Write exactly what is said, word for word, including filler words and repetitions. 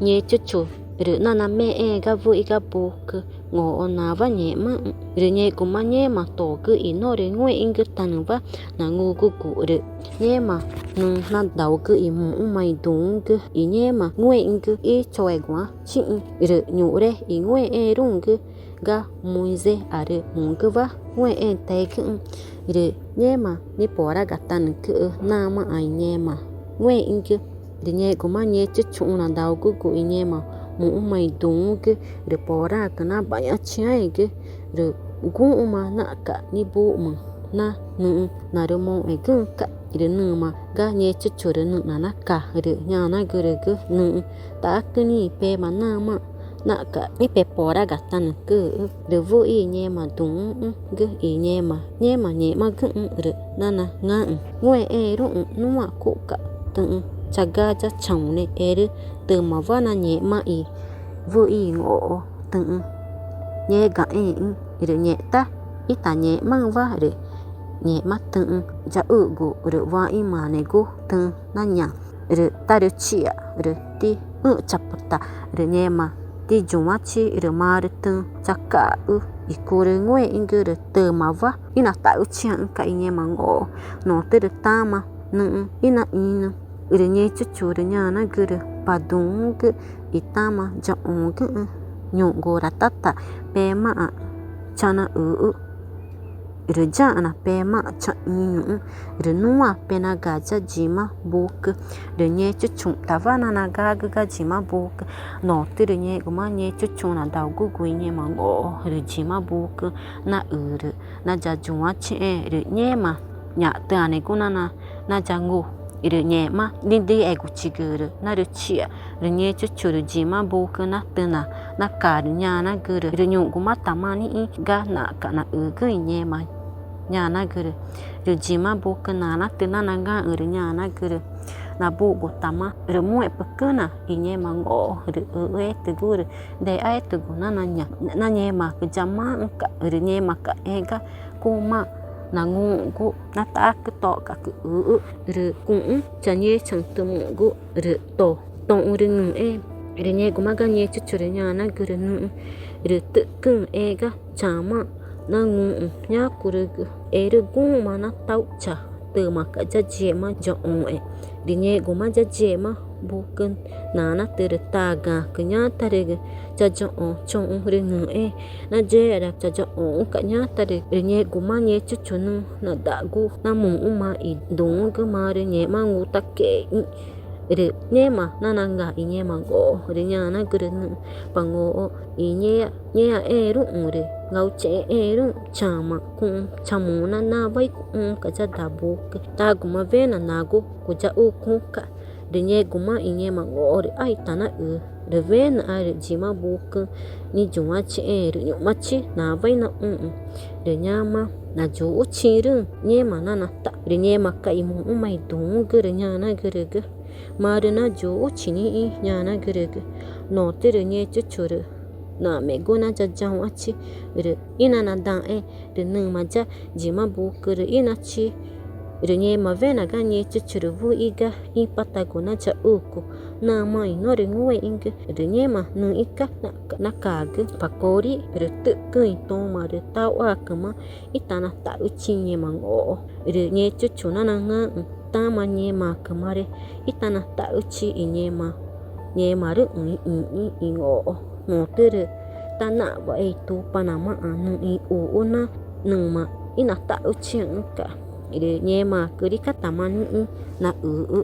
Ngechuchu rü nanamexẽẽ ga wüxi ga bucü, ngoxo nawa ngẽxmaxü̃. Rü ngẽxguma ngẽma togü i norü ngúexü̃gütanüwa nangugügu, rü ngẽma nüxü̃ nadaugü i muxü̃ma i duü̃xü̃gü i ngẽma ngúexü̃gü íchoeguãchixü̃. Rü ñuxre i ngúexẽẽruü̃gü ga Moisésarü mugüwa ngúexẽẽtaegüxü̃, rü ngẽma niporagatanücüxü̃ namaã i ngẽma ngúexü̃gü. Rü ngẽxguma Ngechuchuxü̃ nadaugügu i ngẽma muxü̃ma i duü̃xü̃gü, rü poraãcü naḇaixãchiãẽgü, rü guxü̃ma naxca̱x nibuxmü na nüxü̃ narümoxẽgüxü̃ca̱x. Rü nüma ga Ngechuchu rü nüxna naca, rü ñanagürügü nüxü̃: —¿Ṯacü nixĩ i pema namaã naxca̱x ípeporagatanücüxü̃? Rü wüxi i ngẽma duü̃xü̃gü i ngẽma ngẽma ngẽxmagüxü̃ rü nanangãxü̃: —¿Ngúexẽẽruü̃x nuã cuxca̱x tüxü̃ chaga ya chaune? Erü tümawa nangẽxma i wüxi i ngoxo tüxü̃ ngegaxẽẽxü̃. Rü ngextá ítangẽxmaxü̃wa rü ngẽxma tüxü̃ yaxuxgu rü waixü̃müanegu tüxü̃ naña. Rü tarüchia rü tixü̃xchapüta rü ngẽma tiyuãchi rü marü tüxü̃ chaca̱xa̱x i curü ngúexü̃gü rü tümawa ínata̱xüchiãxü̃ca̱x i ngẽma ngoxo. Notürü tama nüxü̃ ínaxĩnü. Rü Ngechuchu rü ñanagürü: —Pa Duü̃xü̃gü i tama yaxõgüxü̃, ñuxgurata ta pemaã chanaxüxü̃ rü yaxana pemaã chaxĩnüxü̃, rü nuã penaga ya yima bucü. Rü Ngechuchuxü̃tawa nanagagü ga yima bucü. Notürü ngẽxguma Ngechuchuxü̃ nadaugugu i ngẽma ngoxo rü yima bucü naxü rü nayayuãchixẽẽ, rü ngẽma ñaxtüanegu nanayangu. Rü ngẽxma nidiexeguchigü rü narüchia. Rü Ngechuchu rü yima bucü natüna naca rü ñanagürü: —Rü ñuxgumatama nixĩ ga naxca̱x naxügüxü̃ i ngẽma? —ñanagürü. Rü yima bucü nanatü nanangãxü̃ rü ñanagürü: —Nabuxgutama rü muẽ̱xpü̱xcüna i ngẽma ngoxo rü üxüétügu rü dexáétügu nanaña na ngẽmaãcü yamaxü̃ca̱x. Rü ngẽmaca̱x ega cumaã nanguxü̃gu na ṯacü toxcacü̱xü̃ rü cuxü̃́ changechaü̃ tümügu rü to toxü̃ rüngü̃xẽẽ. Rü ngẽxguma ga Ngechuchu rü ñanagürü nüxü̃: —Rü tü̱xcüü̃ ega chamaã nanguxü̃ ñacurügü, erü guxü̃ma natauxcha tümaca̱x ya yíxema yaxõxü̃. Rü ngẽxguma ya yíxema bucü nanatü rü tagaãcü ñatarügü chayaxõ choxü̃ rüngü̃xẽẽ na yexera chayaxõxü̃ca̱x ñatarügü. Rü ngẽxguma Ngechuchu nüxü̃ nada̱u̱xgu namuxü̃ma i duü̃xü̃gü marü ngẽxma ngutaque̱xexü̃ rü ngẽma nananga i ngẽma ngoxo rü ñanagürü nüxü̃: —Pa Ngoxo, i ngẽxãxẽẽruü̃ rü ngauchixẽẽruü̃ chama cuxü̃ chamu na nawa ícuxü̃xü̃ca̱x ya daa bucü. Taguma wena nagu cuyaxucuxü̃ca̱x. Rü ngẽxguma i ngẽma ngoxo rü aita naxü, rü wenaxarü yima bucüxü̃ niyuãchixẽẽ rü ñu̱xũchi nawa ínaxũxü̃. Rü ñoma nayuxuchixü̃rüü̃ ngẽma nanata. Rü ngẽmaca̱x i muxü̃ma i duü̃xü̃gü rü ñanagürügü: —¿Marü nayuxuchi nixĩ? —ñanagürügü. Notürü Ngechuchu rü naxme̱xgu nayayauãchi rü ínanadaxẽẽ. Rü nüma ya yima bucü rü ínachi. Rü ngẽma wena ga Ngechuchu rü wüxi ga ĩpatagu nayaxucu namaã i norü ngúexü̃gü. Rü ngẽma nüxĩca naxca̱x nacagü: —Pa Cori, rü tü̱xcüü̃ i toma rü taxuacüma ítanata̱xüchi i ngẽma ngoxo. Rü Ngechuchu nanangãxü̃: —Tama ngẽmaãcümare ítanata̱xüchi i ngẽma ngẽmarüü̃ ixĩxü̃ i ngoxo. Notürü tanaxwa̱xe i Tupanamaã nüxü̃ ixuxü̃ na nüma ínata̱xüchiãxü̃ca̱x. Rü ngẽmaãcüricatama nixĩ naxüxü̃.